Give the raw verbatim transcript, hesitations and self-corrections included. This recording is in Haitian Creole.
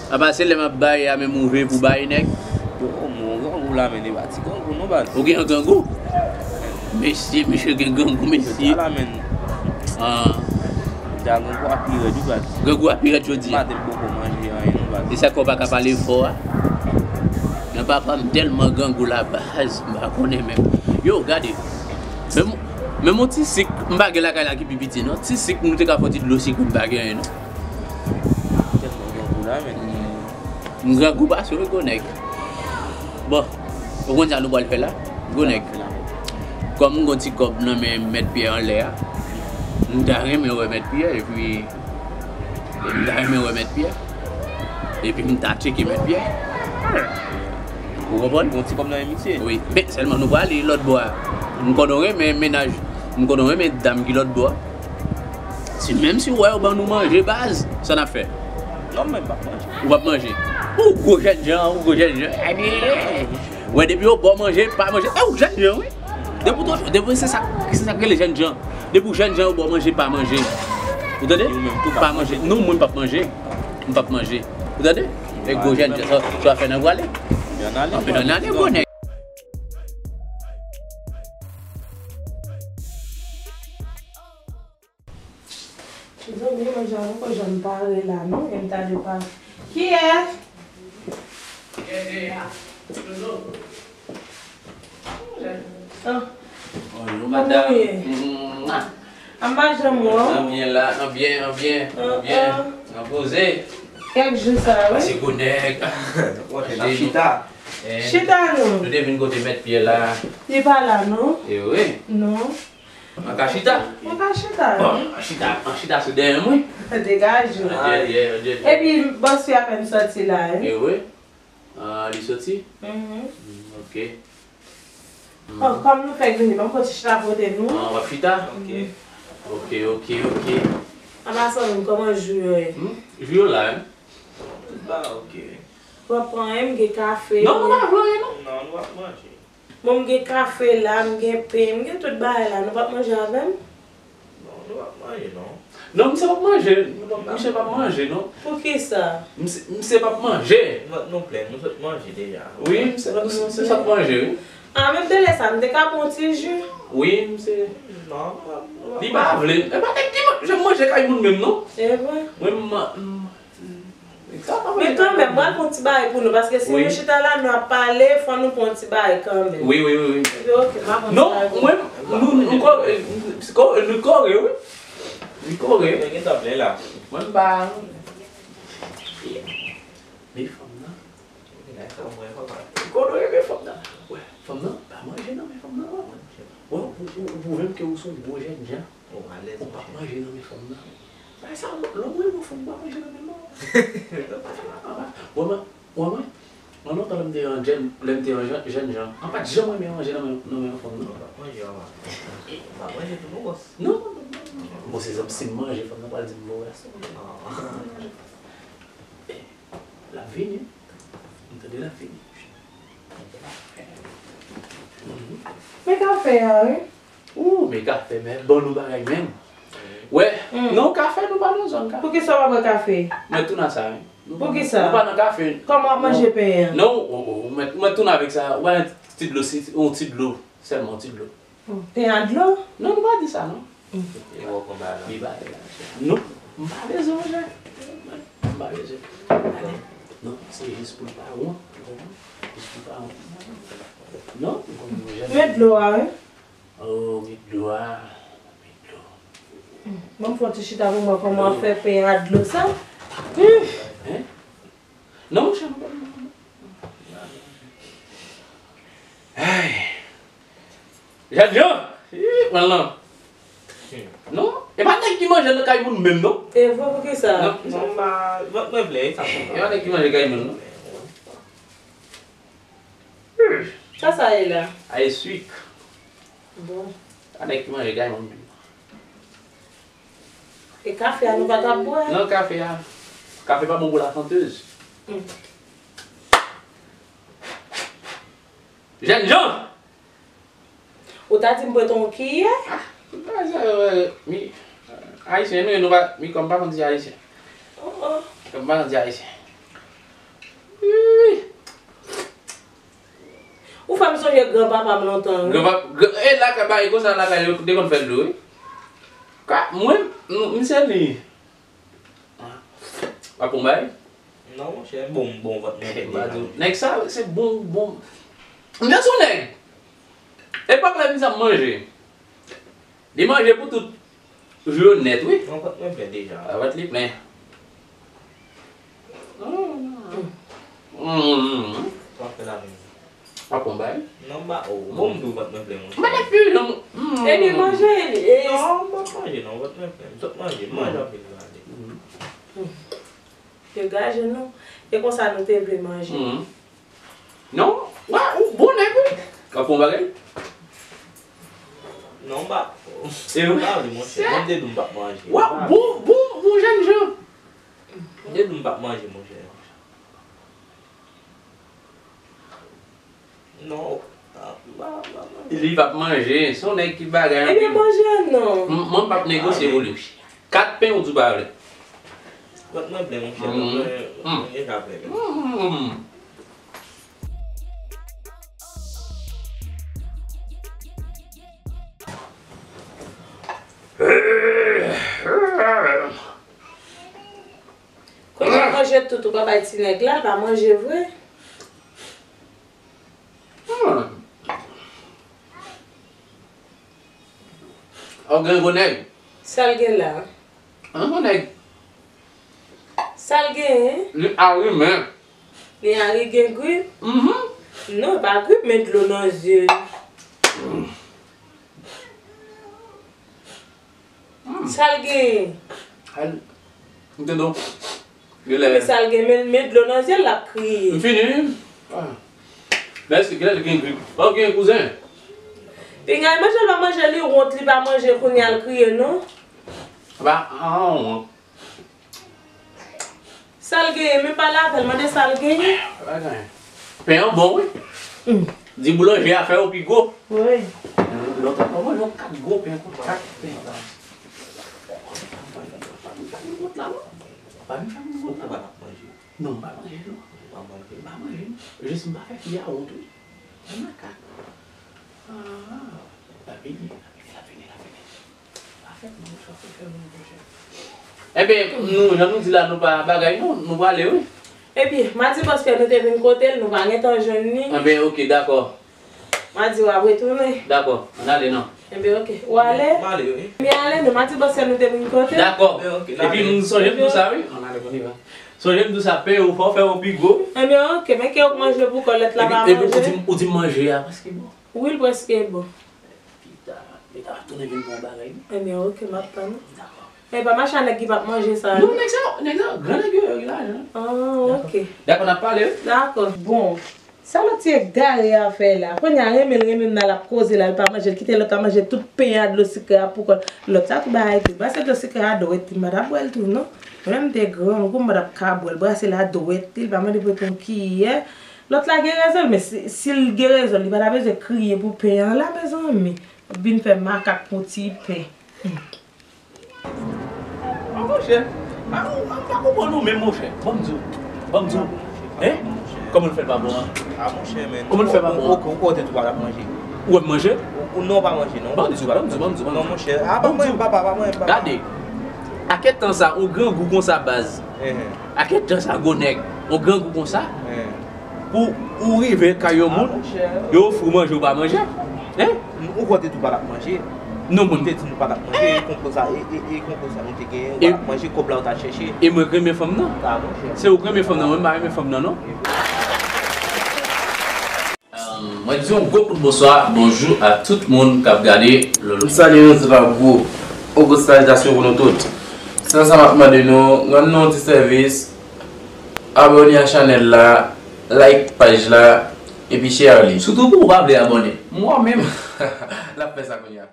Apa se lè m ap bay a menm ou vle pou bay nèg? Yo, mwen grangou la, men e pa ti grangou non, baz. Ou gen grangou? Mesye, mesye gen grangou, mesye. Ala, men. Ah. Deja grangou a pi rèd, wi, baz. Grangou a pi rèd jodi a. Maten m poko manje anyen non, baz. E sa k fè w pa ka pale fò a? Men papa m tèlman grangou la, baz, m pa konnen menm. Yo, gade. Menm, menm yon ti sik, m pa gen lakay la ki pi piti, non. Ti sik, nou te ka fè yon ti dlo sikre, m pa gen anyen, non. Tèlman grangou la, men. M grangou pase w, gwo nèg. Bon, ou konn sa nou pral fè la? Gwo nèg. Kòm m gon ti kòb nan men Mèt Pyè anlè a, m ta renmen wè Mèt Pyè, epi, m ta renmen wè Mèt Pyè. Epi m ta tcheke Mèt Pyè. Ou konprann? Gon ti kòb nan men misye. Wi, men sèlman nou prale lòt bò a. M konnen w renmen mennaj, m konnen w renmen dam ki lòt bò a. Si, menm si w wè yo ban nou manje, baz, sa n ap fè? Non, men m p ap manje. Ou p ap manje? Ou gwo jènjan, ou gwo jènjan. Ebyen, wè, depi yo ba w manje, pa manje. E ou jènjan, wi. Depi w to-, depi se sa, se sa k rele jènjan. Depi w jènjan, yo ba w manje, pa manje. Ou tande? Pa manje. Non, mwen m p ap manje. M p ap manje. Ou tande? E gwo jènjan, sa, sa w ap fè nan prale? Ann ale, gwo nèg. Zanmi, manje a poko janm pare la, non, e m ta dwe pa. Kiyès? Ah. Bonjou, madanm. Kòman w ye? Mwa. An pa janm wè w. An byen la, an byen, an byen, an byen. An poze. Kèk jou sa, wi. Pase gwo nèg. Chita. Chita, non. Nou te vin kote Mèt Pyè la. Li pa la, non. E wi. Non. An ka chita? An ka chita, wi. Bon, an chita, an chita sou dèyè mwen. Degaje w. An djèl, an djèl. Epi, bòs fi apèn sòti la, wi. E wi. Ah, li sòti? Mhm. Mm, ok. Bon, kòm nou fèk vini, ban m fon ti chita kote nou. Ah, w ap chita? Ok. Ok, ok, ok. An pasan menm, kòman jou yo ye? Hmm? Jou yo la, wi. Tout ba ok. W ap pran anyen, m gen kafe. Non, nou pa vle anyen, non. Non, nou ap manje. Bon, m gen kafe la, m gen pen, m gen tout bagay la. Nou p ap manje avè m? Non, nou p ap manje, non. Non, misye p ap manje. Misye p ap manje, non. Poukisa? Misye, misye p ap manje. Vant nou plen, nou sot manje deja. Wi, misye, misye sot manje, wi. Ah, menm de lè sa, m te ka pran yon ti ji. Wi, misye. Non, nou p ap, nou p ap manje. Li pa vle. E pa nèg ki man-, janm manje kay moun menm, non. E vre. Mwen, m, m, Men kanmenm, m pral pran ti bagay pou nou, paske si nou chita la, nou ap pale, fò nou pran ti bagay kanmenm. Wi, wi, wi, wi. Epi, ok, m a pran ti bagay pou nou. Non, mwen, nou, nou kore, nou kore, wi. Nou kore. Mwen gentan plen la. Mwen m pa. Men fanm nan. Ou konnen men fanm nan. Wè, fanm nan, pa manje nan men fanm nan, non. Wè, ou, ou, ou pwouve m ke ou se yon gwo jènjan. Ou alèz, ou pa manje nan men fanm nan. Bagay sa, lè w renmen yon fanm, ou pa manje nan men l, non. Wè, mwen, wè, mwen, mwen lontan lè m te yon jèn, lè m te yon jèn, jènjan, an pa t janm renmen manje nan men, nan men yon fanm, non. Ou pa manje, ou pa manje tou, non, bòs. Non, non, non, non, non. Bon, se egzanp, si m manje, fanm nan pral di m move. L ap vini. M tande l ap vini. Men kafe a, wi. Ou, men kafe, men ban nou bagay menm. Wè, non, kafe, nou pa nan zòn kafe. Poukisa w pa bwè kafe? Mwen tou nan sa, wi. Poukisa? Nou pa nan kafe. Kòman w ap manje pen an? Non, ou, ou, ou mèt, ou mèt tounen avèk sa. Ou pa nan ti dlo, si, yon ti dlo, sèlman yon ti dlo. Pen a dlo? Non, nou pa di sa, non. Li pa la. Non, m pa bezwen, monchè. M pa bezwen. Ale. Non, se jis pou l pa wont. Jis pou l pa wont. Non, m konn yon jèn. Men dlo a, wi. Oh, men dlo a. Men dlo. Ban m fè yon ti chita pou m wè kòman w ap fè pen a dlo sa. Hein? Non, monchè, m pa. Ay. Jènjan! Ih, pran lan. Non, e pa nèg ki manje nan kay moun menm, non. E vre, poukisa? Non, non, pa, mwen, mwen vle, sa. E pa nèg ki manje kay moun, non. Sa sa ye la? Ay, swik. Bon. Pa nèg ki manje kay moun menm. E kafe a nou pa t ap bwè? Non, kafe a. Kafe pa bon pou la chanteuse. Hmm. Jènjan! Ou ta di m prete yon kiyè? Ah, tout bagay sa yo, eh, mi, eh, ayisyen, nou, nou pa, mi kòm pa konn di ayisyen. Oh, oh. Kòm pa konn di ayisyen. Ou fè m sonje granpapa m lontan, wi. Granpa, gran, e lakay, bagay konsa lakay yo te konn fè dlo, wi. Ka, mwen, m, m se li. W ap pran bay? Non, monchè, bon, bon vant mwen vle deja. Nèg sa, se bon, bon. M se yon nèg. Epòk la, misye ap manje. Li manje pou tout jou yo nèt, wi. Bon vant mwen plen deja. A, vant li plen. Mm. Sa fè la menm. Pa konn bay. Non, ba, oh, bon, m tou vant mwen plen, monchè. Mwen pi non. Epi manje, e. Non, m pa manje, non, vant mwen plen. M sot manje, m manje anpil, gade. Degaje nou. E konsa nou te vle manje. Non, wa, ou bon nèg, wi. W ap fè yon bagay? Non, m pa. E wi. M pa vle, monchè. Bon, m te di w m p ap manje. Wa, bon, bon, bon jènjan. M te di w m p ap manje, monchè. Non. Ah, m pa, m pa manje. Li p ap manje. Se yon nèg ki bagay anpil. Ebyen, manje non. M, mwen m p ap negosye pou li. Kat pen ou di w pa vle. Vant mwen plen, monchè. Vant mwen, mwen deja plen. Kounye a manje tout, ou pa bay ti nèg la, l pa manje vre. Hmm. Ou gen gwo nèg? Sa l gen la? An gwo nèg. Sa l genyen? Li arimen. Li ari gen grip? Mhm. Non, pa grip, men dlo nan zye l. Sa l genyen? Al, m tande w. Genlè. Men sa l gen, men, men dlo nan zye l, l ap kriye. M fini, wi. Ah. Men èske genlè l gen grip? Ou gen kouzen? Pinga, manje l pa manje, li wont, li pa manje, kounye a l kriye, non? Ba, ah, wont. Sa l genyen, men pale avè l, mande sa l genyen. Pa genyen. Pen an bon, wi. Mm. Di boulanje a fè yo pi gwo. Wi. Lòt la, mwen, yon kat gwo pen, kat pen. Pa vin fè m wont la, non. Pa vin fè m wont la. Ou pa manje? Non, m pa manje, non. Ou pa manje? M pa manje, non. Jis m pa fè fi a wont, wi. Mwen makak. Ah, l ap vini, l ap vini, l ap vini, l ap vini. Pa fè moun sa, fè fè moun pwochen. Enben, nou, jan nou di la, nou pa bagay, non, nou prale, wi. Epi, m a di bòs ke nou te vin kote l, nou pa gentan jwenn li. Enben, oke, dakò. M a di w ap retounen. Dakò, ann ale, non. Enben, oke. Ou ale? M ale, wi. M ale, non, m a di bòs ke nou te vin kote l. Dakò. Enben, oke, epi, nou sonje m di w sa, wi. Ann ale, on y va. Sonje m di w sa, pen ou fè, fè ou pi gwo. Enben, oke, men ke ou manje pou kò lòt la pa manje. Epi, epi ou di, ou di manje a, paske bon. Wi, l prèske bon. Pita, pita va tounen vin bon bagay, wi. Ebyen, oke, m ap tann ou. Dakò. E pa mache a nèg ki p ap manje sa, non? Non, nèg sa, nèg sa, gran nèg yo, yo gen lajan. Ah, oke. Dakò, n ap pale, wi. Dakò. Bon, sa lòt ti egare a fè la? Kounye a, renmen l, renmen m nan, l ap koze la, l pa manje, l kite lòt la manje tout pen a, dlo sikre a pou kò l. Lòt sa tou bagay tou. Brase dlo sikre a dwèt, m pa t ap bwè l tou, non. Mwen menm m te grangou, m pa t ap ka bwè l. Brase l a dwèt, li pa mande pou l pran kiyè. Lòt la gen rezon l, men si, si l gen rezon l, li pa ta bezwen kriye pou pen an la, mezanmi. Vin fè makak pou ti pen. Ah, monchè, ah, ou, ah, m pa konprann ou menm, monchè. Ban m di w, ban m di w. Hein? Kòman l fè l pa bon an? Ah, monchè, men. Kòman l fè pa bon an? Ou, ou, ou kote tou pa t ap manje? Ou wè m manje? Ou, ou non, pa manje, non. Ban m di w, ban m di w, ban m di w, ban m di w. Non, monchè. Ah, pa mwen, papa, pa mwen, papa. Gade. A kèt tan sa, ou grangou konsa, baz. Hein. A kèt tan sa, gwo nèg, ou grangou konsa. Hein. Pou ou rive kay yon moun, yo ofri w manje, ou pa manje. Hein? Ou kwè te di w pa t ap manje? Non, mwen. Ou te di nou pa t ap manje, e konplo sa, e, e, e konplo sa nou te genyen, ou pa t ap manje, kòb la ou t al chèche. E mwen k renmen fanm nan? Ah, monchè. Se ou k renmen fanm nan, mwen m pa renmen fanm nan, non. Euh, mwen di yon gwo kout bonswa, bonjou a tout moun k ap gade Lolo. M salye nou tout an gwo. Yon gwo salitasyon pou nou tout. Sèl sa m ap mande nou, rann nou yon ti sèvis, abòne a chanèl la, like paj la, epi share li. Sitou pou ou pa vle abòne. Mwen menm. L ap fè sa kounye a.